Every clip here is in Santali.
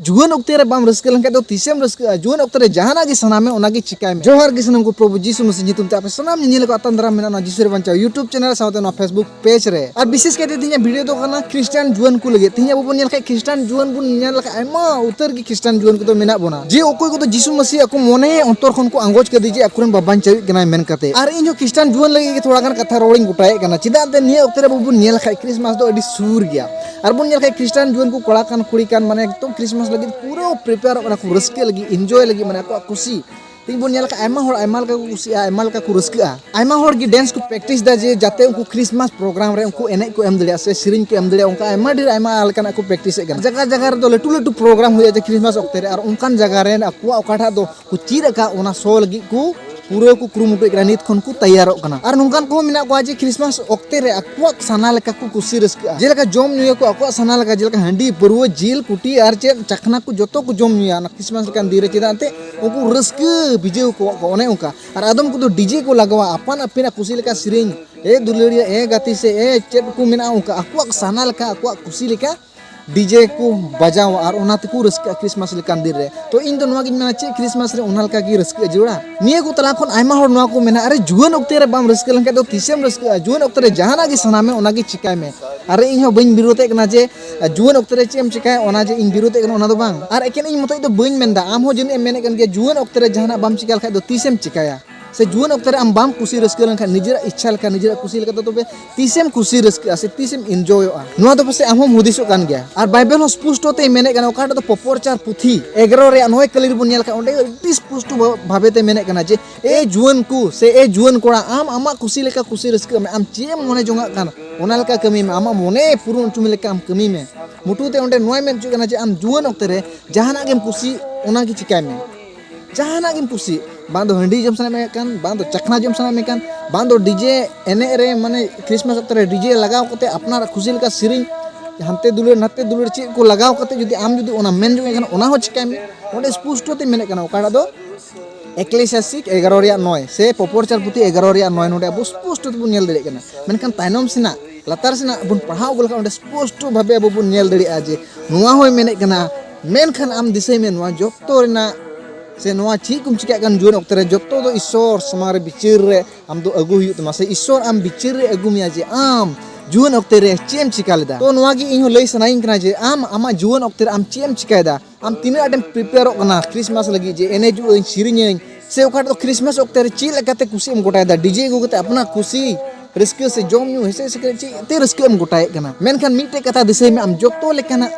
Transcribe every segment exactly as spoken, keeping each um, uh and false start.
ᱡᱩᱣᱟᱹᱱ ᱚᱠᱛᱮ ᱨᱮ ᱵᱟᱢ ᱨᱟᱹᱥᱠᱟᱹ ᱞᱮᱱᱠᱷᱟᱱ ᱫᱚ ᱛᱤᱥᱮᱢ ᱨᱟᱹᱥᱠᱟᱹᱜᱼᱟ? ᱡᱩᱣᱟᱹᱱ ᱚᱠᱛᱮ ᱨᱮ ᱡᱟᱦᱟᱱᱟᱜ ᱜᱮ ᱥᱟᱱᱟ ᱢᱮ, ᱚᱱᱟ ᱜᱮ ᱪᱤᱠᱟᱭ ᱢᱮ᱾ ᱡᱚᱦᱟᱨ ᱜᱮ ᱥᱟᱱᱟᱢ ᱠᱚ, ᱯᱨᱚᱵᱷᱩ ᱡᱤᱥᱩ ᱢᱟᱥᱤ ᱧᱩᱛᱩᱢ ᱛᱮ ᱟᱯᱮ ᱥᱟᱱᱟᱢ ᱧᱮᱧᱮᱞ ᱠᱚ ᱟᱛᱟᱝ ᱫᱟᱨᱟᱢ ᱢᱮᱱᱟᱜᱼᱟ ᱱᱚᱣᱟ ᱡᱤᱥᱩ ᱨᱮ ᱵᱟᱧᱪᱟᱣ YouTube ᱪᱮᱱᱮᱞ ᱥᱟᱶᱛᱮ ᱱᱚᱣᱟ Facebook ᱯᱮᱡᱽ ᱨᱮ᱾ ᱟᱨ ᱵᱤᱥᱮᱥ ᱠᱟᱭᱛᱮ ᱛᱮᱦᱮᱧᱟᱜ ᱵᱷᱤᱰᱤᱭᱳ ᱫᱚ ᱠᱟᱱᱟ ᱠᱷᱨᱤᱥᱴᱟᱱ ᱡᱩᱣᱟᱹᱱ ᱠᱚ ᱞᱟᱹᱜᱤᱫ᱾ ᱛᱮᱦᱮᱧ ᱟᱵᱚ ᱵᱚᱱ ᱧᱮᱞ ᱠᱷᱟᱱ ᱠᱷᱨᱤᱥᱴᱟᱱ ᱡᱩᱣᱟᱹᱱ ᱵᱚᱱ ᱧᱮᱞ ᱞᱮᱠᱷᱟᱱ ᱟᱭᱢᱟ ᱩᱛᱟᱹᱨ ᱜᱮ ᱠᱷᱨᱤᱥᱴᱟᱱ ᱡᱩᱣᱟᱹᱱ ᱠᱚᱫᱚ ᱢᱮᱱᱟᱜ ᱵᱚᱱᱟ, ᱡᱮ ᱚᱠᱚᱭ ᱠᱚᱫᱚ ᱡᱤᱥᱩ ᱢᱟᱥᱤ ᱟᱠᱚ ᱢᱚᱱᱮ ᱚᱱᱛᱚᱨ ᱠᱷᱚᱱ ᱠᱚ ᱟᱸᱜᱚᱪ ᱠᱟᱫᱮ ᱡᱮ ᱟᱠᱚᱨᱮᱱ ᱵᱟᱵᱟᱧ ᱪᱟᱹᱣᱤᱡ ᱠᱟᱱᱟᱭ ᱢᱮᱱ ᱠᱟᱛᱮ᱾ ᱟᱨ ᱤᱧᱦᱚᱸ ᱠᱷᱨᱤᱥᱴᱟᱱ ᱡᱩᱣᱟᱹᱱ ᱞᱟᱹᱜᱤᱫ ᱜᱮ ᱛᱷᱚᱲᱟ ᱜᱟᱱ ᱠᱟᱛᱷᱟ ᱨᱚᱲᱤᱧ ᱜᱚᱴᱟᱭᱮᱫ ᱠᱟᱱᱟ, ᱪᱮᱫᱟᱜ ᱮᱱᱛᱮ ᱱᱤᱭᱟᱹ ᱚᱠᱛᱮ ᱨᱮ ᱟᱵᱚ ᱵᱚᱱ ᱧᱮᱞ ᱠᱷᱟᱱ ᱠᱷᱨᱤᱥᱢᱟᱥ ᱫᱚ ᱟᱹᱰᱤ ᱥᱩᱨ ᱜᱮᱭᱟ᱾ ᱟᱨ ᱵᱚᱱ ᱧᱮᱞ ᱠᱷᱟᱱ ᱠᱷᱨᱤᱥᱴᱟᱱ ᱡᱩᱣᱟᱹᱱ ᱠᱚ ᱠᱚᱲᱟ ᱠᱟᱱ ᱠᱩᱲᱤ ᱠᱟᱱ ᱢᱟᱱᱮ ᱮᱠᱫᱚᱢ ᱠᱷᱨᱤᱥᱢᱟᱥ ᱞᱟᱹᱜᱤᱫ ᱯᱩᱨᱟᱹ ᱯᱨᱤᱯᱮᱭᱟᱨᱚᱜ ᱠᱟᱱᱟ ᱠᱚ, ᱨᱟᱹᱥᱠᱟᱹ ᱞᱟᱹᱜᱤᱫ, ᱤᱱᱡᱚᱭ ᱞᱟᱹᱜᱤᱫ, ᱢᱟᱱᱮ ᱟᱠᱚᱣᱟᱜ ᱠᱩᱥᱤ᱾ ᱛᱮᱦᱮᱧ ᱵᱚᱱ ᱧᱮᱞ ᱠᱷᱟᱱ ᱟᱭᱢᱟ ᱦᱚᱲ ᱟᱭᱢᱟ ᱞᱮᱠᱟ ᱠᱚ ᱠᱩᱥᱤᱜᱼᱟ, ᱟᱭᱢᱟ ᱞᱮᱠᱟ ᱠᱚ ᱨᱟᱹᱥᱠᱟᱹᱜᱼᱟ᱾ ᱟᱭᱢᱟ ᱦᱚᱲ ᱜᱮ ᱰᱮᱱᱥ ᱠᱚ ᱯᱨᱮᱠᱴᱤᱥ ᱫᱟ ᱡᱮ ᱡᱟᱛᱮ ᱩᱱᱠᱩ ᱠᱷᱨᱤᱥᱢᱟᱥ ᱯᱨᱳᱜᱨᱟᱢ ᱨᱮ ᱩᱱᱠᱩ ᱮᱱᱮᱡ ᱠᱚ ᱮᱢ ᱫᱟᱲᱮᱭᱟᱜᱼᱟ ᱥᱮ ᱥᱮᱨᱮᱧ ᱠᱚ ᱮᱢ ᱫᱟᱲᱮᱭᱟᱜᱼᱟ, ᱚᱱᱠᱟ ᱟᱭᱢᱟ ᱰᱷᱮᱨ ᱟᱭᱢᱟ ᱞᱮᱠᱟᱱᱟᱜ ᱠᱚ ᱯᱨᱮᱠᱴᱤᱥᱮᱫ ᱠᱟᱱᱟ᱾ ᱡᱟᱭᱜᱟ ᱡᱟᱭᱜᱟ ᱨᱮᱫᱚ ᱞᱟᱹᱴᱩ ᱞᱟᱹᱴᱩ ᱯᱨᱳᱜᱨᱟᱢ ᱦᱩᱭᱩᱜᱼᱟ ᱡᱮ ᱠᱷᱨᱤᱥᱢᱟᱥ ᱚᱠᱛᱮ ᱨᱮ, ᱟᱨ ᱚᱱᱠᱟᱱ ᱡᱟᱭᱜᱟ ᱨᱮᱱ ᱟᱠᱚᱣᱟᱜ ᱚᱠᱟᱴᱟᱜ ᱫᱚ ᱠᱚ ᱪᱮᱫ ᱟᱠᱟᱫ ᱚᱱᱟ ᱥᱚ ᱞᱟᱹᱜᱤᱫ ᱠᱚ ᱯᱩᱨᱟᱹ ᱠᱚ ᱠᱩᱨᱩᱢᱩᱴᱩᱭᱮᱫ ᱠᱟᱱᱟ, ᱱᱤᱛ ᱠᱷᱚᱱ ᱠᱚ ᱛᱮᱭᱟᱨᱚᱜ ᱠᱟᱱᱟ᱾ ᱟᱨ ᱱᱚᱝᱠᱟᱱ ᱠᱚᱦᱚᱸ ᱢᱮᱱᱟᱜ ᱠᱚᱣᱟ ᱡᱮ ᱠᱷᱨᱤᱥᱢᱟᱥ ᱚᱠᱛᱮ ᱨᱮ ᱟᱠᱚᱣᱟᱜ ᱥᱟᱱᱟ ᱞᱮᱠᱟ ᱠᱚ ᱠᱩᱥᱤ ᱨᱟᱹᱥᱠᱟᱹᱜᱼᱟ, ᱡᱮᱞᱮᱠᱟ ᱡᱚᱢ ᱧᱩᱭᱟᱠᱚ ᱟᱠᱚᱣᱟᱜ ᱥᱟᱱᱟ ᱞᱮᱠᱟ, ᱡᱮᱞᱮᱠᱟ ᱦᱟᱺᱰᱤ, ᱯᱟᱹᱨᱣᱟᱹ, ᱡᱤᱞ, ᱠᱩᱴᱤ ᱟᱨ ᱪᱮᱫ ᱪᱟᱠᱷᱱᱟ ᱠᱚ ᱡᱚᱛᱚ ᱠᱚ ᱡᱚᱢ ᱧᱩᱭᱟ ᱚᱱᱟ ᱠᱷᱨᱤᱥᱢᱟᱥ ᱞᱮᱠᱟᱱ ᱫᱤᱱ ᱨᱮ᱾ ᱪᱮᱫᱟᱜ ᱮᱱᱛᱮ ᱩᱱᱠᱩ ᱨᱟᱹᱥᱠᱟᱹ ᱵᱷᱤᱡᱟᱹᱣ ᱠᱚᱣᱟ ᱠᱚ ᱚᱱᱮ ᱚᱱᱠᱟ᱾ ᱟᱨ ᱟᱫᱚᱢ ᱠᱚᱫᱚ ᱰᱤᱡᱮ ᱠᱚ ᱞᱟᱜᱟᱣᱟ, ᱟᱯᱟᱱ ᱟᱹᱯᱤᱱᱟᱜ ᱠᱩᱥᱤ ᱞᱮᱠᱟ ᱥᱮᱨᱮᱧ, ᱮ ᱫᱩᱞᱟᱹᱲᱤᱭᱟᱹ, ᱮ ᱜᱟᱛᱮ ᱥᱮ ᱮ ᱪᱮᱫ ᱠᱚ ᱢᱮᱱᱟᱜᱼᱟ ᱚᱱᱠᱟ ᱟᱠᱚᱣᱟᱜ ᱥᱟᱱᱟ ᱞᱮᱠᱟ ᱟᱠᱚᱣᱟᱜ ᱠᱩᱥᱤ ᱞᱮᱠᱟ ᱰᱤᱡᱮ ᱠᱚ ᱵᱟᱡᱟᱣᱟ ᱟᱨ ᱚᱱᱟ ᱛᱮᱠᱚ ᱨᱟᱹᱥᱠᱟᱹᱜᱼᱟ ᱠᱷᱨᱤᱥᱢᱟᱥ ᱞᱮᱠᱟᱱ ᱫᱤᱱ ᱨᱮ᱾ ᱛᱚ ᱤᱧ ᱫᱚ ᱱᱚᱣᱟ ᱜᱤᱧ ᱢᱮᱱᱟ, ᱪᱮᱫ ᱠᱷᱨᱤᱥᱢᱟᱥ ᱨᱮ ᱚᱱᱟ ᱞᱮᱠᱟ ᱜᱮ ᱨᱟᱹᱥᱠᱟᱹ ᱡᱟᱹᱨᱩᱲᱟ? ᱱᱤᱭᱟᱹ ᱠᱚ ᱛᱟᱞᱟ ᱠᱷᱚᱱ ᱟᱭᱢᱟ ᱦᱚᱲ ᱱᱚᱣᱟ ᱠᱚ ᱢᱮᱱᱟ, "ᱟᱨᱮ, ᱡᱩᱣᱟᱹᱱ ᱚᱠᱛᱮ ᱨᱮ ᱵᱟᱢ ᱨᱟᱹᱥᱠᱟᱹ ᱞᱮᱱᱠᱷᱟᱱ ᱫᱚ ᱛᱤᱥᱮᱢ ᱨᱟᱹᱥᱠᱟᱹᱜᱼᱟ? ᱡᱩᱣᱟᱹᱱ ᱚᱠᱛᱮ ᱨᱮ ᱡᱟᱦᱟᱱᱟᱜ ᱜᱮ ᱥᱟᱱᱟ ᱢᱮ, ᱚᱱᱟ ᱜᱮ ᱪᱤᱠᱟᱭ ᱢᱮ᱾" ᱟᱨᱮ, ᱤᱧ ᱦᱚᱸ ᱵᱟᱹᱧ ᱵᱤᱨᱳᱫᱮᱫ ᱠᱟᱱᱟ ᱡᱮ ᱡᱩᱣᱟᱹᱱ ᱚᱠᱛᱮ ᱨᱮ ᱪᱮᱫ ᱮᱢ ᱪᱤᱠᱟᱭᱟ, ᱚᱱᱟ ᱡᱮ ᱤᱧ ᱵᱤᱨᱳᱫᱮᱫ ᱠᱟᱱᱟ, ᱚᱱᱟ ᱫᱚ ᱵᱟᱝ᱾ ᱟᱨ ᱮᱠᱮᱱ ᱤᱧ ᱢᱚᱛᱚᱡ ᱫᱚ ᱵᱟᱹᱧ ᱢᱮᱱᱫᱟ, ᱟᱢ ᱦᱚᱸ ᱡᱟᱹᱱᱤᱡ ᱮᱢ ᱢᱮᱱᱮᱫ ᱠᱟᱱ ᱜᱮᱭᱟ, ᱡᱩᱣᱟᱹᱱ ᱚᱠᱛᱮ ᱨᱮ ᱡᱟᱦᱟᱱᱟᱜ ᱵᱟᱢ ᱪᱤᱠᱟ ᱞᱮᱠᱷᱟᱱ ᱫᱚ ᱛᱤᱥᱮᱢ ᱪᱤᱠᱟᱭᱟ? ᱥᱮ ᱡᱩᱣᱟᱹᱱ ᱚᱠᱛᱮ ᱨᱮ ᱟᱢ ᱵᱟᱢ ᱠᱩᱥᱤ ᱨᱟᱹᱥᱠᱟᱹ ᱞᱮᱱᱠᱷᱟᱱ, ᱱᱤᱡᱮᱨᱟᱜ ᱤᱪᱪᱷᱟ ᱞᱮᱠᱟ, ᱱᱤᱡᱮᱨᱟᱜ ᱠᱩᱥᱤ ᱞᱮᱠᱟ ᱫᱚ ᱛᱚᱵᱮ ᱛᱤᱥᱮᱢ ᱠᱩᱥᱤ ᱨᱟᱹᱥᱠᱟᱹᱜᱼᱟ ᱥᱮ ᱛᱤᱥᱮᱢ ᱤᱱᱡᱚᱭᱚᱜᱼᱟ? ᱱᱚᱣᱟ ᱫᱚ ᱯᱟᱥᱮᱡ ᱟᱢ ᱦᱚᱸᱢ ᱦᱩᱫᱤᱥᱚᱜ ᱠᱟᱱ ᱜᱮᱭᱟ᱾ ᱟᱨ ᱵᱟᱭᱵᱮᱞ ᱦᱚᱸ ᱥᱯᱚᱥᱴᱚ ᱛᱮᱭ ᱢᱮᱱᱮᱫ ᱠᱟᱱᱟ, ᱚᱠᱟᱴᱟᱜ ᱫᱚ ᱯᱚᱯᱚᱨᱪᱟᱨ ᱯᱩᱛᱷᱤ ᱮᱜᱟᱨᱚ ᱨᱮᱭᱟᱜ ᱱᱚᱭ ᱠᱟᱹᱞᱤ ᱨᱮᱵᱚᱱ ᱧᱮᱞ ᱠᱷᱟᱱ, ᱚᱸᱰᱮ ᱟᱹᱰᱤ ᱥᱯᱚᱥᱴᱚ ᱵᱷᱟ-, ᱵᱷᱟᱵᱮ ᱛᱮ ᱢᱮᱱᱮᱫ ᱠᱟᱱᱟ ᱡᱮ, "ᱮ ᱡᱩᱣᱟᱹᱱ ᱠᱚ ᱥᱮ ᱮ ᱡᱩᱣᱟᱹᱱ ᱠᱚᱲᱟ, ᱟᱢ ᱟᱢᱟᱜ ᱠᱩᱥᱤ ᱞᱮᱠᱟ ᱠᱩᱥᱤ ᱨᱟᱹᱥᱠᱟᱹᱜ ᱢᱮ, ᱟᱢ ᱪᱮᱫ ᱮᱢ ᱢᱚᱱᱮ ᱡᱚᱝᱟᱜ ᱠᱟᱱ, ᱚᱱᱟ ᱞᱮᱠᱟ ᱠᱟᱹᱢᱤ ᱢᱮ, ᱟᱢᱟᱜ ᱢᱚᱱᱮ ᱯᱩᱨᱩᱱ ᱦᱚᱪᱚ ᱢᱮ ᱞᱮᱠᱟ ᱟᱢ ᱠᱟᱹᱢᱤ ᱢᱮ᱾" ᱢᱩᱴᱩ ᱛᱮ ᱚᱸᱰᱮ ᱱᱚᱣᱟᱭ ᱢᱮᱱ ᱦᱚᱪᱚᱭᱮᱫ ᱠᱟᱱᱟ ᱡᱮ ᱟᱢ ᱡᱩᱣᱟᱹᱱ ᱚᱠᱛᱮ ᱨᱮ ᱡᱟᱦᱟᱱᱟᱜ ᱜᱮᱢ ᱠᱩᱥᱤ, ᱚᱱᱟ ᱜᱮ ᱪᱤᱠᱟᱭ ᱢᱮ᱾ ᱡᱟᱦᱟᱱᱟᱜ ᱜᱮᱢ ᱠᱩᱥᱤ, ᱵᱟᱝ ᱫᱚ ᱦᱟᱺᱰᱤ ᱡᱚᱢ ᱥᱟᱱᱟ ᱢᱮ ᱠᱟᱱ, ᱵᱟᱝ ᱫᱚ ᱪᱟᱠᱷᱱᱟ ᱡᱚᱢ ᱥᱟᱱᱟ ᱢᱮ ᱠᱟᱱ, ᱵᱟᱝ ᱫᱚ ᱰᱤᱡᱮ ᱮᱱᱮᱡ ᱨᱮ, ᱢᱟᱱᱮ ᱠᱷᱨᱤᱥᱢᱟᱥ ᱚᱠᱛᱚ ᱨᱮ ᱰᱤᱡᱮ ᱞᱟᱜᱟᱣ ᱠᱟᱛᱮ ᱟᱯᱱᱟᱨᱟᱜ ᱠᱩᱥᱤ ᱞᱮᱠᱟ ᱥᱮᱨᱮᱧ, ᱦᱟᱱᱛᱮ ᱫᱩᱞᱟᱹᱲ ᱱᱟᱛᱮ ᱫᱩᱞᱟᱹᱲ ᱪᱮᱫ ᱠᱚ ᱞᱟᱜᱟᱣ ᱠᱟᱛᱮ ᱡᱩᱫᱤ ᱟᱢ ᱡᱩᱫᱤ ᱚᱱᱟ ᱢᱮᱱ ᱡᱚᱝ ᱠᱷᱟᱱ, ᱚᱱᱟ ᱦᱚᱸ ᱪᱤᱠᱟᱭ ᱢᱮ᱾ ᱚᱸᱰᱮ ᱥᱯᱚᱥᱴᱚ ᱛᱮ ᱢᱮᱱᱮᱫ ᱠᱟᱱᱟ, ᱚᱠᱟᱴᱟᱜ ᱫᱚ ᱮᱠᱞᱮᱥᱤᱭᱟᱥᱴᱤᱠ ᱮᱜᱟᱨᱚ ᱨᱮᱭᱟᱜ ᱱᱚᱭ ᱥᱮ ᱯᱚᱯᱚᱨᱪᱟᱨ ᱯᱩᱛᱷᱤ ᱮᱜᱟᱨᱚ ᱨᱮᱭᱟᱜ ᱱᱚᱭ ᱱᱚᱰᱮ ᱟᱵᱚ ᱥᱯᱚᱥᱴᱚ ᱛᱮᱵᱚᱱ ᱧᱮᱞ ᱫᱟᱲᱮᱭᱟᱜ ᱠᱟᱱᱟ᱾ ᱢᱮᱱᱠᱷᱟᱱ ᱛᱟᱭᱱᱚᱢ ᱥᱮᱱᱟᱜ, ᱞᱟᱛᱟᱨ ᱥᱮᱱᱟᱜ ᱵᱚᱱ ᱯᱟᱲᱦᱟᱣ ᱟᱹᱜᱩ ᱞᱮᱠᱷᱟᱱ ᱚᱸᱰᱮ ᱥᱯᱚᱥᱴᱚ ᱵᱷᱟᱵᱮ ᱟᱵᱚ ᱵᱚᱱ ᱧᱮᱞ ᱫᱟᱲᱮᱭᱟᱜᱼᱟ ᱡᱮ ᱱᱚᱣᱟ ᱦᱚᱸᱭ ᱢᱮᱱᱮᱫ ᱠᱟᱱᱟ, ᱢᱮᱱᱠᱷᱟᱱ ᱟᱢ ᱫᱤᱥᱟᱹᱭ ᱢᱮ, ᱱᱚᱣᱟ ᱡᱚᱛᱚ ᱨᱮᱱᱟᱜ ᱥᱮ ᱱᱚᱣᱟ ᱪᱮᱫ ᱠᱚᱢ ᱪᱤᱠᱟᱹᱜ ᱠᱟᱱ ᱡᱩᱣᱟᱹᱱ ᱚᱠᱛᱮ ᱨᱮ, ᱡᱚᱛᱚ ᱫᱚ ᱤᱥᱥᱚᱨ ᱥᱟᱢᱟᱝ ᱨᱮ ᱵᱤᱪᱟᱹᱨ ᱨᱮ ᱟᱢ ᱫᱚ ᱟᱹᱜᱩ ᱦᱩᱭᱩᱜ ᱛᱟᱢᱟ, ᱥᱮ ᱤᱥᱥᱚᱨ ᱟᱢ ᱵᱤᱪᱟᱹᱨ ᱨᱮ ᱟᱹᱜᱩ ᱢᱮᱭᱟ ᱡᱮ ᱟᱢ ᱡᱩᱣᱟᱹᱱ ᱚᱠᱛᱮ ᱨᱮ ᱪᱮᱫ ᱮᱢ ᱪᱤᱠᱟ ᱞᱮᱫᱟ᱾ ᱛᱚ ᱱᱚᱣᱟ ᱜᱮ ᱤᱧ ᱦᱚᱸ ᱞᱟᱹᱭ ᱥᱟᱱᱟᱧ ᱠᱟᱱᱟ ᱡᱮ ᱟᱢ ᱟᱢᱟᱜ ᱡᱩᱣᱟᱹᱱ ᱚᱠᱛᱮ ᱨᱮ ᱟᱢ ᱪᱮᱫ ᱮᱢ ᱪᱤᱠᱟᱭᱮᱫᱟ, ᱟᱢ ᱛᱤᱱᱟᱹᱜ ᱟᱸᱴᱮᱢ ᱯᱨᱤᱯᱮᱭᱟᱨᱚᱜ ᱠᱟᱱᱟ ᱠᱷᱨᱤᱥᱢᱟᱥ ᱞᱟᱹᱜᱤᱫ, ᱡᱮ ᱮᱱᱮᱡᱚᱜ ᱟᱹᱧ, ᱥᱮᱨᱮᱧᱟᱹᱧ, ᱥᱮ ᱚᱠᱟᱴᱟᱜ ᱫᱚ ᱠᱷᱨᱤᱥᱢᱟᱥ ᱚᱠᱛᱮ ᱨᱮ ᱪᱮᱫ ᱞᱮᱠᱟᱛᱮ ᱠᱩᱥᱤ ᱮᱢ ᱜᱚᱴᱟᱭᱮᱫᱟ, ᱰᱤᱡᱮ ᱟᱹᱜᱩ ᱠᱟᱛᱮ ᱟᱯᱱᱟᱨ ᱠᱩᱥᱤ ᱨᱟᱹᱥᱠᱟᱹ ᱥᱮ ᱡᱚᱢ ᱧᱩ ᱦᱮᱸᱥᱮ ᱥᱮ ᱪᱮᱫ ᱛᱮ ᱨᱟᱹᱥᱠᱟᱹ ᱮᱢ ᱜᱚᱴᱟᱭᱮᱫ ᱠᱟᱱᱟ᱾ ᱢᱮᱱᱠᱷᱟᱱ ᱢᱤᱫᱴᱮᱡ ᱠᱟᱛᱷᱟ ᱫᱤᱥᱟᱹᱭ ᱢᱮ, ᱟᱢ ᱡᱚᱛᱚ ᱞᱮᱠᱟᱱᱟᱜ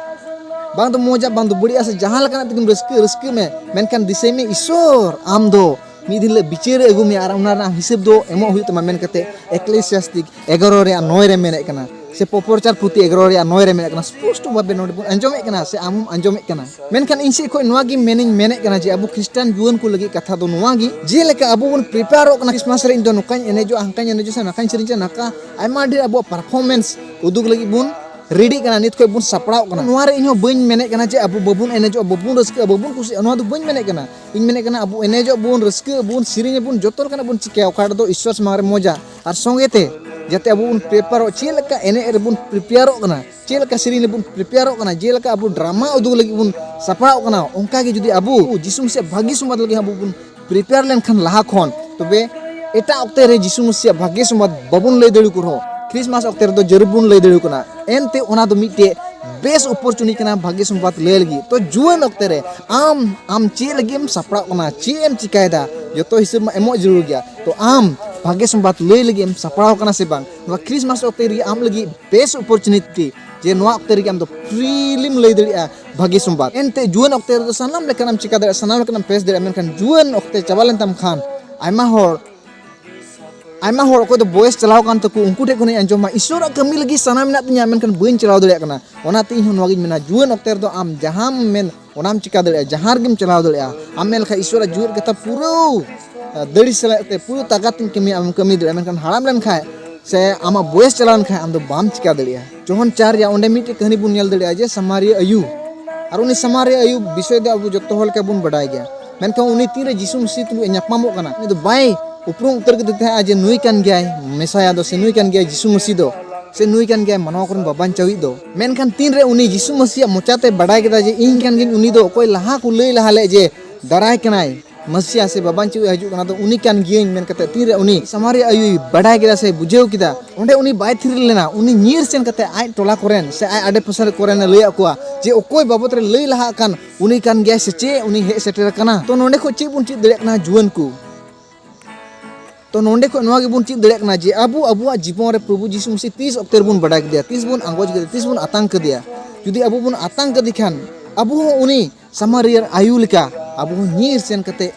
ᱵᱟᱝ ᱫᱚ ᱢᱚᱡᱟ, ᱵᱟᱝ ᱫᱚ ᱵᱟᱹᱲᱤᱡᱼᱟ, ᱥᱮ ᱡᱟᱦᱟᱸ ᱞᱮᱠᱟᱱᱟᱜ ᱛᱮᱜᱮᱢ ᱨᱟᱹᱥᱠᱟᱹ, ᱨᱟᱹᱥᱠᱟᱹ ᱢᱮ, ᱢᱮᱱᱠᱷᱟᱱ ᱫᱤᱥᱟᱹᱭ ᱢᱮ, ᱤᱥᱥᱚᱨ ᱟᱢ ᱫᱚ ᱢᱤᱫ ᱫᱤᱱ ᱦᱤᱞᱳᱜ ᱵᱤᱪᱟᱹᱨ ᱨᱮ ᱟᱹᱜᱩ ᱢᱮᱭᱟ ᱟᱨ ᱚᱱᱟ ᱨᱮᱱᱟᱜ ᱦᱤᱥᱟᱹᱵ ᱫᱚ ᱮᱢᱚᱜ ᱦᱩᱭᱩᱜ ᱛᱟᱢᱟ ᱢᱮᱱ ᱠᱟᱛᱮ ᱮᱠᱞᱮᱥᱤᱭᱟᱥᱴᱤᱠ ᱮᱜᱟᱨᱚ ᱨᱮᱭᱟᱜ ᱱᱚᱭ ᱨᱮ ᱢᱮᱱᱮᱫ ᱠᱟᱱᱟ, ᱥᱮ ᱯᱚᱯᱚᱨᱪᱟᱨ ᱯᱩᱛᱷᱤ ᱮᱜᱟᱨᱚ ᱨᱮᱭᱟᱜ ᱱᱚᱭ ᱨᱮ ᱢᱮᱱᱮᱫ ᱠᱟᱱᱟ᱾ ᱥᱯᱚᱥᱴᱚ ᱵᱷᱟᱵᱮ ᱱᱚᱰᱮ ᱵᱚᱱ ᱟᱸᱡᱚᱢᱮᱫ ᱠᱟᱱᱟ, ᱥᱮ ᱟᱢ ᱦᱚᱸᱢ ᱟᱸᱡᱚᱢᱮᱫ ᱠᱟᱱᱟ᱾ ᱢᱮᱱᱠᱷᱟᱱ ᱤᱧ ᱥᱮᱫ ᱠᱷᱚᱱ ᱱᱚᱣᱟ ᱜᱮ ᱢᱮᱱᱤᱧ ᱢᱮᱱᱮᱫ ᱠᱟᱱᱟ ᱡᱮ ᱟᱵᱚ ᱠᱷᱨᱤᱥᱴᱟᱱ ᱡᱩᱣᱟᱹᱱ ᱠᱚ ᱞᱟᱹᱜᱤᱫ ᱠᱟᱛᱷᱟ ᱫᱚ ᱱᱚᱣᱟ ᱜᱮ, ᱡᱮᱞᱮᱠᱟ ᱟᱵᱚ ᱵᱚᱱ ᱯᱨᱤᱯᱮᱭᱟᱨᱚᱜ ᱠᱟᱱᱟ ᱠᱷᱨᱤᱥᱢᱟᱥ ᱨᱮ, ᱤᱧ ᱫᱚ ᱱᱚᱝᱠᱟᱧ ᱮᱱᱮᱡᱚᱜᱼᱟ, ᱦᱟᱱᱠᱟᱧ ᱮᱱᱮᱡᱚᱜᱼᱟ, ᱥᱮ ᱱᱟᱝᱠᱟᱧ ᱥᱮᱨᱮᱧᱟ, ᱱᱟᱝᱠᱟ ᱟᱭᱢᱟ ᱰᱷᱮᱨ ᱟᱵᱚᱣᱟᱜ ᱯᱟᱨᱯᱷᱚᱨᱢᱮᱱᱥ ᱩᱫᱩᱜ ᱞᱟᱹᱜᱤᱫ ᱵᱚᱱ ᱨᱮᱰᱤᱜ ᱠᱟᱱᱟ, ᱱᱤᱛ ᱠᱷᱚᱱ ᱵᱚᱱ ᱥᱟᱯᱲᱟᱣ ᱠᱟᱱᱟ᱾ ᱱᱚᱣᱟ ᱨᱮ ᱤᱧ ᱦᱚᱸ ᱵᱟᱹᱧ ᱢᱮᱱᱮᱫ ᱠᱟᱱᱟ ᱡᱮ ᱟᱵᱚ ᱵᱟᱵᱚᱱ ᱮᱱᱮᱡᱚᱜᱼᱟ, ᱵᱟᱵᱚᱱ ᱨᱟᱹᱥᱠᱟᱹᱜᱼᱟ, ᱵᱟᱵᱚᱱ ᱠᱩᱥᱤᱜᱼᱟ, ᱱᱚᱣᱟ ᱫᱚ ᱵᱟᱹᱧ ᱢᱮᱱᱮᱫ ᱠᱟᱱᱟ᱾ ᱤᱧ ᱢᱮᱱᱮᱫ ᱠᱟᱱᱟ ᱟᱵᱚ ᱮᱱᱮᱡᱚᱜ ᱵᱚᱱ, ᱨᱟᱹᱥᱠᱟᱹᱜ ᱟᱵᱚᱱ, ᱥᱮᱨᱮᱧ ᱟᱵᱚᱱ, ᱡᱚᱛᱚ ᱞᱮᱠᱟᱱᱟᱜ ᱵᱚᱱ ᱪᱤᱠᱟᱹᱭᱟ, ᱚᱠᱟ ᱨᱮᱫᱚ ᱤᱥᱥᱚᱨ ᱥᱟᱢᱟᱝ ᱨᱮ ᱢᱚᱡᱟ᱾ ᱟᱨ ᱥᱚᱸᱜᱮ ᱛᱮ ᱡᱟᱛᱮ ᱟᱵᱚ ᱵᱚᱱ ᱯᱨᱤᱯᱮᱭᱟᱨᱚᱜ, ᱪᱮᱫ ᱞᱮᱠᱟ ᱮᱱᱮᱡ ᱨᱮᱵᱚᱱ ᱯᱨᱤᱯᱮᱭᱟᱨᱚᱜ ᱠᱟᱱᱟ, ᱪᱮᱫ ᱞᱮᱠᱟ ᱥᱮᱨᱮᱧ ᱨᱮᱵᱚᱱ ᱯᱨᱤᱯᱮᱭᱟᱨᱚᱜ ᱠᱟᱱᱟ, ᱡᱮᱞᱮᱠᱟ ᱟᱵᱚ ᱰᱨᱟᱢᱟ ᱩᱫᱩᱜ ᱞᱟᱹᱜᱤᱫ ᱵᱚᱱ ᱥᱟᱯᱲᱟᱣ ᱠᱟᱱᱟ, ᱚᱱᱠᱟ ᱜᱮ ᱡᱩᱫᱤ ᱟᱵᱚ ᱡᱤᱥᱩ ᱢᱟᱹᱥᱤᱭᱟᱜ ᱵᱷᱟᱹᱜᱤ ᱥᱚᱢᱵᱟᱫ ᱞᱟᱹᱜᱤᱫ ᱟᱵᱚ ᱵᱚᱱ ᱯᱨᱤᱯᱮᱭᱟᱨ ᱞᱮᱱᱠᱷᱟᱱ ᱞᱟᱦᱟ ᱠᱷᱚᱱ, ᱛᱚᱵᱮ ᱮᱴᱟᱜ ᱚᱠᱛᱮ ᱨᱮ ᱡᱤᱥᱩ ᱢᱟᱹᱥᱤᱭᱟᱜ ᱵᱷᱟᱹᱜᱤ ᱥᱚᱢᱵᱟᱫ ᱵᱟᱵᱚᱱ ᱞᱟᱹᱭ ᱫᱟᱲᱮ ᱠᱚ ᱨᱮᱦᱚᱸ, ᱠᱷᱨᱤᱥᱢᱟᱥ ᱚᱠᱛᱮ ᱨᱮᱫᱚ ᱡᱟᱹᱨᱩᱲ ᱵᱚᱱ ᱞᱟᱹᱭ ᱫᱟᱲᱮ ᱠᱟᱱᱟ᱾ ᱮᱱᱛᱮ ᱚᱱᱟ ᱫᱚ ᱢᱤᱫᱴᱮᱡ ᱵᱮᱥ ᱚᱯᱚᱨᱪᱩᱱᱤᱴᱤ ᱠᱟᱱᱟ ᱵᱷᱟᱹᱜᱤ ᱥᱚᱢᱵᱟᱫ ᱞᱟᱹᱭ ᱞᱟᱹᱜᱤᱫ᱾ ᱛᱚ ᱡᱩᱣᱟᱹᱱ ᱚᱠᱛᱮ ᱨᱮ ᱟᱢ, ᱟᱢ ᱪᱮᱫ ᱞᱟᱹᱜᱤᱫ ᱮᱢ ᱥᱟᱯᱲᱟᱜ ᱠᱟᱱᱟ, ᱪᱮᱫ ᱮᱢ ᱪᱤᱠᱟᱭᱮᱫᱟ, ᱡᱚᱛᱚ ᱦᱤᱥᱟᱹᱵ ᱢᱟ ᱮᱢᱚᱜ ᱡᱟᱹᱨᱩᱲ ᱜᱮᱭᱟ᱾ ᱛᱚ ᱟᱢ ᱵᱷᱟᱹᱜᱤ ᱥᱚᱢᱵᱟᱫ ᱞᱟᱹᱭ ᱞᱟᱹᱜᱤᱫ ᱮᱢ ᱥᱟᱯᱲᱟᱣ ᱠᱟᱱᱟ ᱥᱮ ᱵᱟᱝ? ᱱᱚᱣᱟ ᱠᱷᱨᱤᱥᱢᱟᱥ ᱚᱠᱛᱮ ᱨᱮᱜᱮ ᱟᱢ ᱞᱟᱹᱜᱤᱫ ᱵᱮᱥ ᱚᱯᱚᱨᱪᱩᱱᱤᱴᱤ, ᱡᱮ ᱱᱚᱣᱟ ᱚᱠᱛᱮ ᱨᱮᱜᱮ ᱟᱢ ᱫᱚ ᱯᱷᱨᱤᱞᱤᱢ ᱞᱟᱹᱭ ᱫᱟᱲᱮᱭᱟᱜᱼᱟ ᱵᱷᱟᱹᱜᱤ ᱥᱚᱢᱵᱟᱫ᱾ ᱮᱱᱛᱮ ᱡᱩᱣᱟᱹᱱ ᱚᱠᱛᱮ ᱨᱮᱫᱚ ᱥᱟᱱᱟᱢ ᱞᱮᱠᱟᱱᱟᱜ ᱮᱢ ᱪᱤᱠᱟ ᱫᱟᱲᱮᱭᱟᱜᱼᱟ, ᱥᱟᱱᱟᱢ ᱞᱮᱠᱟᱱᱟᱜ ᱮᱢ ᱯᱷᱮᱥ ᱫᱟᱲᱮᱭᱟᱜᱼᱟ, ᱢᱮᱱᱠᱷᱟᱱ ᱡᱩᱣᱟᱹᱱ ᱚᱠᱛᱮ ᱪᱟᱵᱟ ᱞᱮᱱ ᱛᱟᱢ ᱠᱷᱟᱱ ᱟᱭᱢᱟ ᱦᱚᱲ ᱟᱭᱢᱟ ᱦᱚᱲ ᱚᱠᱚᱭ ᱫᱚ ᱵᱚᱭᱮᱥ ᱪᱟᱞᱟᱣ ᱠᱟᱱ ᱛᱟᱠᱚ, ᱩᱱᱠᱩ ᱴᱷᱮᱱ ᱠᱷᱚᱱᱤᱧ ᱟᱸᱡᱚᱢᱟ, "ᱤᱥᱚᱨᱟᱜ ᱠᱟᱹᱢᱤ ᱞᱟᱹᱜᱤᱫ ᱥᱟᱱᱟ ᱢᱮᱱᱟᱜ ᱛᱤᱧᱟ, ᱢᱮᱱᱠᱷᱟᱱ ᱵᱟᱹᱧ ᱪᱟᱞᱟᱣ ᱫᱟᱲᱮᱭᱟᱜ ᱠᱟᱱᱟ᱾" ᱚᱱᱟᱛᱮ ᱤᱧ ᱦᱚᱸ ᱱᱚᱣᱟ ᱜᱤᱧ ᱢᱮᱱᱟ, ᱡᱩᱣᱟᱹᱱ ᱚᱠᱛᱮ ᱨᱮᱫᱚ ᱟᱢ ᱡᱟᱦᱟᱸᱢ ᱢᱮᱱ, ᱚᱱᱟᱢ ᱪᱤᱠᱟ ᱫᱟᱲᱮᱭᱟᱜᱼᱟ, ᱡᱟᱦᱟᱸ ᱨᱮᱜᱮᱢ ᱪᱟᱞᱟᱣ ᱫᱟᱲᱮᱭᱟᱜᱼᱟ᱾ ᱟᱢ ᱢᱮᱱ ᱞᱮᱠᱷᱟᱡ ᱤᱥᱚᱨᱟᱜ ᱡᱩᱣᱟᱹᱨ ᱠᱟᱛᱷᱟ ᱯᱩᱨᱟᱹ, ᱟ, ᱫᱟᱲᱮ ᱥᱟᱞᱟᱜ ᱛᱮ ᱯᱩᱨᱟᱹ ᱛᱟᱠᱟᱛ ᱛᱤᱧ ᱠᱟᱹᱢᱤᱭᱟ, ᱟᱢᱮᱢ ᱠᱟᱹᱢᱤ ᱫᱟᱲᱮᱭᱟᱜᱼᱟ, ᱢᱮᱱᱠᱷᱟᱱ ᱦᱟᱲᱟᱢ ᱞᱮᱱᱠᱷᱟᱡ ᱥᱮ ᱟᱢᱟᱜ ᱵᱚᱭᱮᱥ ᱪᱟᱞᱟᱣ ᱞᱮᱱᱠᱷᱟᱡ ᱟᱢ ᱫᱚ ᱵᱟᱢ ᱪᱤᱠᱟ ᱫᱟᱲᱮᱭᱟᱜᱼᱟ᱾ ᱡᱚᱦᱚᱱ ᱪᱟᱨ ᱨᱮᱭᱟᱜ ᱚᱸᱰᱮ ᱢᱤᱫᱴᱮᱡ ᱠᱟᱹᱦᱱᱤ ᱵᱚᱱ ᱧᱮᱞ ᱫᱟᱲᱮᱭᱟᱜᱼᱟ ᱡᱮ ᱥᱟᱢᱟᱨᱤᱭᱟᱹ ᱟᱭᱩ, ᱟᱨ ᱩᱱᱤ ᱥᱟᱢᱟᱨᱤᱭᱟᱹ ᱟᱭᱩ ᱵᱤᱥᱚᱭ ᱫᱚ ᱟᱵᱚ ᱡᱚᱛᱚ ᱦᱚᱲ ᱞᱮᱠᱟ ᱵᱚᱱ ᱵᱟᱰᱟᱭ ᱜᱮᱭᱟ᱾ ᱢᱮᱱᱠᱷᱟᱱ ᱩᱱᱤ ᱛᱤᱱᱨᱮ ᱡᱤᱥᱩ ᱢᱟᱹᱥᱤ ᱛᱩᱞᱩᱡ ᱮ ᱧᱟᱯᱟᱢᱚᱜ ᱠᱟᱱᱟ, ᱩᱱᱤ ᱫᱚ ᱵᱟᱭ ᱩᱯᱨᱩᱢ ᱩᱛᱟᱹᱨ ᱠᱮᱫᱮ ᱛᱟᱦᱮᱸᱜᱼᱟ ᱡᱮ ᱱᱩᱭ ᱠᱟᱱ ᱜᱮᱭᱟᱭ ᱢᱮᱥᱟᱭᱟ ᱫᱚ, ᱥᱮ ᱱᱩᱭ ᱠᱟᱱ ᱜᱮᱭᱟᱭ ᱡᱤᱥᱩ ᱢᱟᱹᱥᱤ ᱫᱚ᱾ ᱥᱮ ᱱᱩᱭ ᱠᱟᱱ ᱜᱮᱭᱟᱭ ᱢᱟᱱᱣᱟ ᱠᱚᱨᱮᱱ ᱵᱟᱵᱟᱧᱪᱟᱣᱤᱡ ᱫᱚ᱾ ᱢᱮᱱᱠᱷᱟᱱ ᱛᱤᱱᱨᱮ ᱩᱱᱤ ᱡᱤᱥᱩ ᱢᱟᱹᱥᱤᱭᱟᱜ ᱢᱚᱪᱟᱛᱮ ᱵᱟᱰᱟᱭ ᱠᱮᱫᱟ ᱡᱮ ᱤᱧ ᱠᱟᱱ ᱜᱤᱭᱟᱹᱧ ᱩᱱᱤ ᱫᱚ, ᱚᱠᱚᱭ ᱞᱟᱦᱟ ᱠᱚ ᱞᱟᱹᱭ ᱞᱟᱦᱟ ᱞᱮᱫ ᱡᱮ ᱫᱟᱨᱟᱭ ᱠᱟᱱᱟᱭ ᱢᱟᱹᱥᱤᱭᱟ ᱥᱮ ᱵᱟᱵᱟᱧᱪᱟᱣᱤᱡ ᱦᱤᱡᱩᱜ ᱠᱟᱱᱟ ᱫᱚ, ᱩᱱᱤ ᱠᱟᱱ ᱜᱤᱭᱟᱹᱧ ᱢᱮᱱ ᱠᱟᱛᱮ ᱛᱤᱱᱨᱮ ᱩᱱᱤ ᱥᱟᱢᱟᱨᱤᱭᱟ ᱟᱭᱳᱭ ᱵᱟᱰᱟᱭ ᱠᱮᱫᱟ ᱥᱮ ᱵᱩᱡᱷᱟᱹᱣ ᱠᱮᱫᱟ, ᱚᱸᱰᱮ ᱩᱱᱤ ᱵᱟᱭ ᱛᱷᱤᱨ ᱞᱮᱱᱟ᱾ ᱩᱱᱤ ᱧᱤᱨ ᱥᱮᱱ ᱠᱟᱛᱮ ᱟᱡ ᱴᱚᱞᱟ ᱠᱚᱨᱮᱱ ᱥᱮ ᱟᱡ ᱟᱰᱮ ᱯᱟᱥᱮ ᱠᱚᱨᱮᱱ ᱮ ᱞᱟᱹᱭᱟᱫ ᱠᱚᱣᱟ ᱡᱮ ᱚᱠᱚᱭ ᱵᱟᱵᱚᱫ ᱨᱮ ᱞᱟᱹᱭ ᱞᱟᱦᱟ ᱟᱠᱟᱱ, ᱩᱱᱤ ᱠᱟᱱ ᱜᱮᱭᱟᱭ ᱥᱮ ᱪᱮᱫ, ᱩᱱᱤ ᱦᱮᱡ ᱥᱮᱴᱮᱨ ᱟᱠᱟᱱᱟ᱾ ᱛᱚ ᱱᱚᱸᱰᱮ ᱠᱷᱚᱱ ᱪᱮᱫ ᱵᱚᱱ ᱪᱮᱫ ᱫᱟᱲᱮᱭᱟᱜ ᱠᱟᱱᱟ ᱡᱩᱣᱟᱹᱱ ᱠᱚ? ᱛᱚ ᱱᱚᱸᱰᱮ ᱠᱷᱚᱱ ᱱᱚᱣᱟ ᱜᱮᱵᱚᱱ ᱪᱮᱫ ᱫᱟᱲᱮᱭᱟᱜ ᱠᱟᱱᱟ ᱡᱮ ᱟᱵᱚ ᱟᱵᱚᱣᱟᱜ ᱡᱤᱵᱚᱱ ᱨᱮ ᱯᱨᱚᱵᱷᱩ ᱡᱤᱥᱩ ᱢᱟᱹᱥᱤ ᱛᱤᱥ ᱚᱠᱛᱮ ᱨᱮᱵᱚᱱ ᱵᱟᱰᱟᱭ ᱠᱮᱫᱮᱭᱟ, ᱛᱤᱥ ᱵᱚᱱ ᱟᱸᱜᱚᱪ ᱠᱮᱫᱮᱭᱟ, ᱛᱤᱥ ᱵᱚᱱ ᱟᱛᱟᱝ ᱠᱮᱫᱮᱭᱟ᱾ ᱡᱩᱫᱤ ᱟᱵᱚ ᱵᱚᱱ ᱟᱛᱟᱝ ᱠᱮᱫᱮ ᱠᱷᱟᱱ, ᱟᱵᱚ ᱦᱚᱸ ᱩᱱᱤ ᱥᱟᱢᱟᱨᱤᱭᱟᱨ ᱟᱭᱳ ᱞᱮᱠᱟ ᱟᱵᱚ ᱦᱚᱸ ᱧᱤᱨ ᱥᱮᱱ ᱠᱟᱛᱮ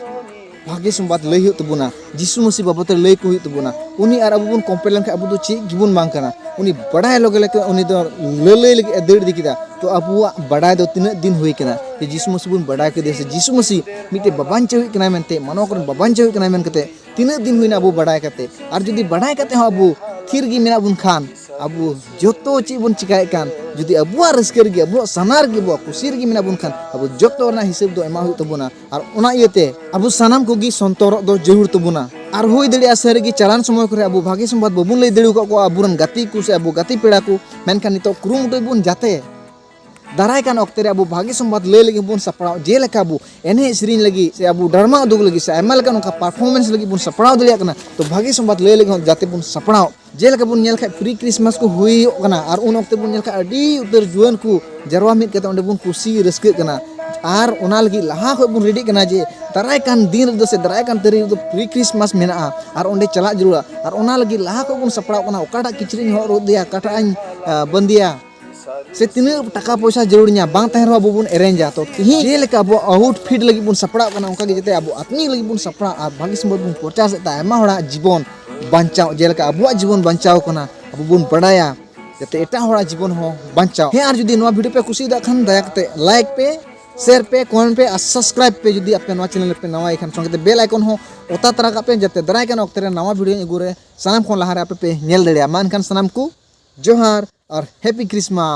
ᱵᱷᱟᱜᱮ ᱥᱚᱢᱵᱟᱫ ᱞᱟᱹᱭ ᱦᱩᱭᱩᱜ ᱛᱟᱵᱚᱱᱟ, ᱡᱤᱥᱩ ᱢᱟᱹᱥᱤ ᱵᱟᱵᱚᱫ ᱨᱮ ᱞᱟᱹᱭ ᱠᱚ ᱦᱩᱭᱩᱜ ᱛᱟᱵᱚᱱᱟ᱾ ᱩᱱᱤ ᱟᱨ ᱟᱵᱚ ᱵᱚᱱ ᱠᱚᱢᱯᱮᱭᱟᱨ ᱞᱮᱱᱠᱷᱟᱱ ᱟᱵᱚ ᱫᱚ ᱪᱮᱫ ᱜᱮᱵᱚᱱ ᱵᱟᱝ ᱠᱟᱱᱟ᱾ ᱩᱱᱤ ᱵᱟᱰᱟᱭ ᱞᱚᱜᱮ ᱞᱚᱜᱮ ᱩᱱᱤ ᱫᱚ ᱞᱟᱹᱞᱟᱹᱭ ᱞᱟᱹᱜᱤᱫ ᱮ ᱫᱟᱹᱲ ᱤᱫᱤ ᱠᱮᱫᱟ᱾ ᱛᱚ ᱟᱵᱚᱣᱟᱜ ᱵᱟᱰᱟᱭ ᱫᱚ ᱛᱤᱱᱟᱹᱜ ᱫᱤᱱ ᱦᱩᱭ ᱠᱟᱱᱟ ᱡᱮ ᱡᱤᱥᱩ ᱢᱟᱹᱥᱤ ᱵᱚᱱ ᱵᱟᱰᱟᱭ ᱠᱮᱫᱮᱭᱟ ᱥᱮ ᱡᱤᱥᱩ ᱢᱟᱹᱥᱤ ᱢᱤᱫᱴᱮᱡ ᱵᱟᱵᱟᱧᱪᱟᱣᱤᱡ ᱠᱟᱱᱟᱭ ᱢᱮᱱᱛᱮ, ᱢᱟᱱᱣᱟ ᱠᱚᱨᱮᱱ ᱵᱟᱵᱟᱧᱪᱟᱣᱤᱡ ᱠᱟᱱᱟᱭ ᱢᱮᱱ ᱠᱟᱛᱮ ᱛᱤᱱᱟᱹᱜ ᱫᱤᱱ ᱦᱩᱭᱱᱟ ᱟᱵᱚ ᱵᱟᱰᱟᱭ ᱠᱟᱛᱮ? ᱟᱨ ᱡᱩᱫᱤ ᱵᱟᱰᱟᱭ ᱠᱟᱛᱮ ᱦᱚᱸ ᱟᱵᱚ ᱛᱷᱤᱨ ᱜᱮ ᱢᱮᱱᱟᱜ ᱵᱚᱱ ᱠᱷᱟᱱ, ᱟᱵᱚ ᱡᱚᱛᱚ ᱪᱮᱫ ᱵᱚᱱ ᱪᱤᱠᱟᱭᱮᱫ ᱠᱟᱱ, ᱡᱩᱫᱤ ᱟᱵᱚᱣᱟᱜ ᱨᱟᱹᱥᱠᱟᱹ ᱨᱮᱜᱮ, ᱟᱵᱚᱣᱟᱜ ᱥᱟᱱᱟ ᱨᱮᱜᱮ, ᱟᱵᱚᱣᱟᱜ ᱠᱩᱥᱤ ᱨᱮᱜᱮ ᱢᱮᱱᱟᱜ ᱵᱚᱱ ᱠᱷᱟᱱ, ᱟᱵᱚ ᱡᱚᱛᱚ ᱨᱮᱱᱟᱜ ᱦᱤᱥᱟᱹᱵ ᱫᱚ ᱮᱢᱟᱜ ᱦᱩᱭᱩᱜ ᱛᱟᱵᱚᱱᱟ᱾ ᱟᱨ ᱚᱱᱟ ᱤᱭᱟᱹᱛᱮ ᱟᱵᱚ ᱥᱟᱱᱟᱢ ᱠᱚᱜᱮ ᱥᱚᱱᱛᱚᱨᱚᱜ ᱫᱚ ᱡᱟᱹᱨᱩᱲ ᱛᱟᱵᱚᱱᱟ᱾ ᱟᱨ ᱦᱩᱭ ᱫᱟᱲᱮᱭᱟᱜᱼᱟ ᱥᱟᱹᱨᱤᱜᱮ ᱪᱟᱞᱟᱣᱮᱱ ᱥᱚᱢᱚᱭ ᱠᱚᱨᱮ ᱟᱵᱚ ᱵᱷᱟᱜᱮ ᱥᱚᱢᱵᱟᱫ ᱵᱟᱵᱚᱱ ᱞᱟᱹᱭ ᱫᱟᱲᱮ ᱟᱠᱟᱫ ᱠᱚᱣᱟ ᱟᱵᱚᱨᱮᱱ ᱜᱟᱛᱮ ᱠᱚ ᱥᱮ ᱟᱵᱚ ᱜᱟᱛᱮ ᱯᱮᱲᱟ ᱠᱚ, ᱢᱮᱱᱠᱷᱟᱱ ᱱᱤᱛᱚᱜ ᱠᱩᱨᱩᱢᱩᱴᱩᱭ ᱵᱚᱱ ᱡᱟᱛᱮ ᱫᱟᱨᱟᱭ ᱠᱟᱱ ᱚᱠᱛᱮ ᱨᱮ ᱟᱵᱚ ᱵᱷᱟᱜᱮ ᱥᱚᱢᱵᱟᱫ ᱞᱟᱹᱭ ᱞᱟᱹᱜᱤᱫ ᱵᱚᱱ ᱥᱟᱯᱲᱟᱣ, ᱡᱮᱞᱮᱠᱟ ᱟᱵᱚ ᱮᱱᱮᱡ ᱥᱮᱨᱮᱧ ᱞᱟᱹᱜᱤᱫ ᱥᱮ ᱟᱵᱚ ᱰᱨᱟᱢᱟ ᱩᱫᱩᱜ ᱞᱟᱹᱜᱤᱫ ᱥᱮ ᱟᱭᱢᱟ ᱞᱮᱠᱟᱱ ᱚᱱᱠᱟ ᱯᱟᱨᱯᱷᱚᱨᱢᱮᱱᱥ ᱞᱟᱹᱜᱤᱫ ᱵᱚᱱ ᱥᱟᱯᱲᱟᱣ ᱫᱟᱲᱮᱭᱟᱜ ᱠᱟᱱᱟ, ᱛᱚ ᱵᱷᱟᱜᱮ ᱥᱚᱢᱵᱟᱫ ᱞᱟᱹᱭ ᱞᱟᱹᱜᱤᱫ ᱦᱚᱸ ᱡᱟᱛᱮ ᱵᱚᱱ ᱥᱟᱯᱲᱟᱣ᱾ ᱡᱮᱞᱮᱠᱟ ᱵᱚᱱ ᱧᱮᱞ ᱠᱷᱟᱱ ᱯᱨᱤ ᱠᱨᱤᱥᱢᱟᱥ ᱠᱚ ᱦᱩᱭᱩᱜ ᱠᱟᱱᱟ, ᱟᱨ ᱩᱱ ᱚᱠᱛᱮ ᱵᱚᱱ ᱧᱮᱞ ᱠᱷᱟᱱ ᱟᱹᱰᱤ ᱩᱛᱟᱹᱨ ᱡᱩᱣᱟᱹᱱ ᱠᱚ ᱡᱟᱨᱣᱟ ᱢᱤᱫ ᱠᱟᱛᱮ ᱚᱸᱰᱮ ᱵᱚᱱ ᱠᱩᱥᱤ ᱨᱟᱹᱥᱠᱟᱹᱜ ᱠᱟᱱᱟ᱾ ᱟᱨ ᱚᱱᱟ ᱞᱟᱹᱜᱤᱫ ᱞᱟᱦᱟ ᱠᱷᱚᱱ ᱵᱚᱱ ᱨᱮᱰᱤᱜ ᱠᱟᱱᱟ ᱡᱮ ᱫᱟᱨᱟᱭ ᱠᱟᱱ ᱫᱤᱱ ᱨᱮᱫᱚ ᱥᱮ ᱫᱟᱨᱟᱭ ᱠᱟᱱ ᱛᱟᱹᱨᱤᱠᱷ ᱨᱮᱫᱚ ᱯᱨᱤ ᱠᱨᱤᱥᱢᱟᱥ ᱢᱮᱱᱟᱜᱼᱟ ᱟᱨ ᱚᱸᱰᱮ ᱪᱟᱞᱟᱜ ᱡᱟᱹᱨᱩᱲᱟ᱾ ᱟᱨ ᱚᱱᱟ ᱞᱟᱹᱜᱤᱫ ᱞᱟᱦᱟ ᱠᱷᱚᱱ ᱵᱚᱱ ᱥᱟᱯᱲᱟᱣ ᱠᱟᱱᱟ, ᱚᱠᱟᱴᱟᱜ ᱠᱤᱪᱨᱤᱡ ᱤᱧ ᱦᱚᱨᱚᱜ ᱤᱫᱤᱭᱟ, ᱚᱠᱟᱴᱟᱜ ᱤᱧ, ᱟ, ᱵᱟᱸᱫᱮᱭᱟ, ᱥᱮ ᱛᱤᱱᱟᱹᱜ ᱴᱟᱠᱟ ᱯᱚᱭᱥᱟ ᱡᱟᱹᱨᱩᱲᱤᱧᱟ, ᱵᱟᱝ ᱛᱟᱦᱮᱱ ᱨᱮᱦᱚᱸ ᱟᱵᱚ ᱵᱚᱱ ᱮᱨᱮᱧᱡᱟ᱾ ᱛᱚ ᱛᱤᱦᱤᱧ ᱡᱮᱞᱮᱠᱟ ᱟᱵᱚᱣᱟᱜ ᱟᱣᱩᱴᱯᱷᱤᱴ ᱞᱟᱹᱜᱤᱫ ᱵᱚᱱ ᱥᱟᱯᱲᱟᱣ ᱠᱟᱱᱟ, ᱚᱱᱠᱟ ᱜᱮ ᱡᱟᱛᱮ ᱟᱵᱚ ᱟᱹᱛᱤᱧ ᱞᱟᱹᱜᱤᱫ ᱵᱚᱱ ᱥᱟᱯᱲᱟᱣ ᱟᱨ ᱵᱷᱟᱹᱜᱤ ᱥᱚᱢᱵᱚᱫ ᱵᱚᱱ ᱯᱨᱚᱪᱟᱨ ᱥᱮᱫ ᱛᱮ ᱟᱭᱢᱟ ᱦᱚᱲᱟᱜ ᱡᱤᱵᱚᱱ ᱵᱟᱧᱪᱟᱣ, ᱡᱮᱞᱮᱠᱟ ᱟᱵᱚᱣᱟᱜ ᱡᱤᱵᱚᱱ ᱵᱟᱧᱪᱟᱣ ᱠᱟᱱᱟ, ᱟᱵᱚ ᱵᱚᱱ ᱵᱟᱲᱟᱭᱟ ᱡᱟᱛᱮ ᱮᱴᱟᱜ ᱦᱚᱲᱟᱜ ᱡᱤᱵᱚᱱ ᱦᱚᱸ ᱵᱟᱧᱪᱟᱣ᱾ ᱦᱮᱸ, ᱟᱨ ᱡᱩᱫᱤ ᱱᱚᱣᱟ ᱵᱷᱤᱰᱤᱭᱳ ᱯᱮ ᱠᱩᱥᱤᱭᱟᱫᱟ ᱠᱷᱟᱱ ᱫᱟᱭᱟ ᱠᱟᱛᱮ ᱞᱟᱭᱤᱠ ᱯᱮ, ᱥᱮᱭᱟᱨ ᱯᱮ, ᱠᱚᱢᱮᱱᱴ ᱯᱮ ᱟᱨ ᱥᱟᱵᱥᱠᱨᱟᱭᱤᱵ ᱯᱮ ᱡᱩᱫᱤ ᱟᱯᱮ ᱱᱚᱣᱟ ᱪᱮᱱᱮᱞ ᱨᱮᱯᱮ ᱱᱟᱣᱟ ᱜᱮ ᱠᱷᱟᱱ, ᱥᱚᱸᱜᱮ ᱛᱮ ᱵᱮᱞ ᱟᱭᱠᱚᱱ ᱦᱚᱸ ᱚᱛᱟ ᱛᱟᱨᱟ ᱠᱟᱜ ᱯᱮ ᱡᱟᱛᱮ ᱫᱟᱨᱟᱭ ᱠᱟᱱ ᱚᱠᱛᱮ ᱨᱮ ᱱᱟᱣᱟ ᱵᱷᱤᱰᱤᱭᱳᱧ ᱟᱹᱜᱩ ᱨᱮ ᱥᱟᱱᱟᱢ ᱠᱷᱚᱱ ᱞᱟᱦᱟ ᱨᱮ ᱟᱯᱮ ᱯᱮ ᱧᱮᱞ ᱫᱟᱲᱮᱭᱟᱜᱼᱟ᱾ ᱢᱟ ᱮᱱᱠᱷᱟᱱ ᱥᱟᱱᱟᱢ ᱠᱚ ᱡᱚᱦᱟᱨ ᱟᱨ ᱦᱮᱯᱤ ᱠᱨᱤᱥᱢᱟᱥ᱾